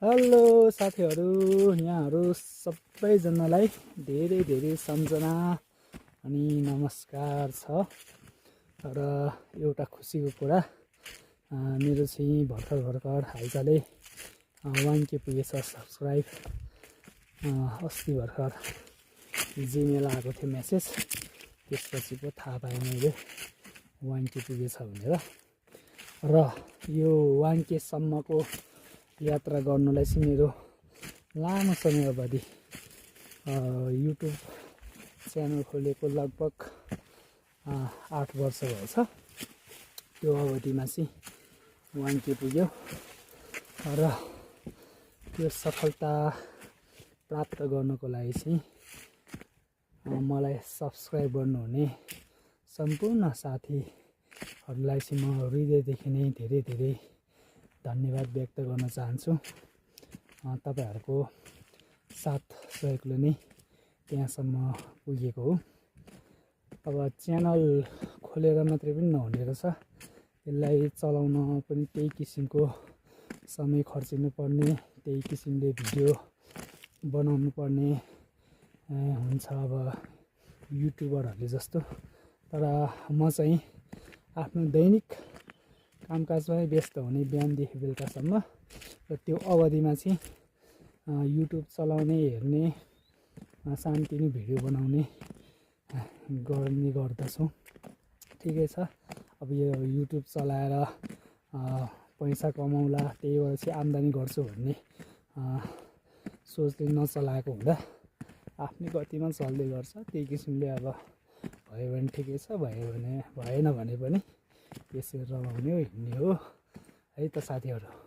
Hello साथीहरू, यहाँहरू सबैजनालाई धेरै धेरै सम्झना अनि नमस्कार छ। र एउटा खुसीको कुरा, मेरो चाहिँ भर्खर हालचालै 1K पुगेछ सब्सक्राइब। अस्ति भर्खर जिमेल आएको थियो मेसेज, त्यसपछि पो थाहा पाएँ मैले 1K पुगेछ भनेर। र यो 1K सम्मको यात्रा गर्नुलाई चाहिँ मेरो लामो समय अवधि युट्युब च्यानल खोलेको लगभग 8 वर्ष भएछ। त्यो अवधिमा चाहिँ 1K पुग्यो र त्यो सफलता प्राप्त गर्नको लागि चाहिँ मलाई सब्सक्राइब गर्नुहुने सम्पूर्ण साथीहरूलाई चाहिँ म हृदयदेखि नै धेरै धेरै धन्यवाद व्यक्त गर्न चाहन्छु। तपाईहरुको साथ सहयोगले नै त्यहाँसम्म पुगेको हो। अब च्यानल खोलेर मात्रै पनि नहुने रहेछ, यसलाई चलाउन पनि त्यही किसिमको समय खर्चिनु पर्ने, त्यही किसिमले भिडियो बनाउनु पर्ने हुन्छ अब युट्युबरहरूले जस्तो। तर म चाहिँ आफ्नो दैनिक कामकाजमै व्यस्त हुने बिहानदेखि बेलुकासम्म, र त्यो अवधिमा चाहिँ युट्युब चलाउने, हेर्ने, सानोतिनो भिडियो बनाउने गर्ने गर्दछु। ठिकै छ, अब यो युट्युब चलाएर पैसा कमाउला, त्यहीबाट चाहिँ आम्दानी गर्छु भन्ने सोचले नचलाएको हुँदा आफ्नै गतिमा चल्दै गर्छ। त्यही किसिमले अब भयो भने ठिकै छ, भएन भने पनि यसरी रमाउने हो, हिँड्ने हो है त साथीहरू।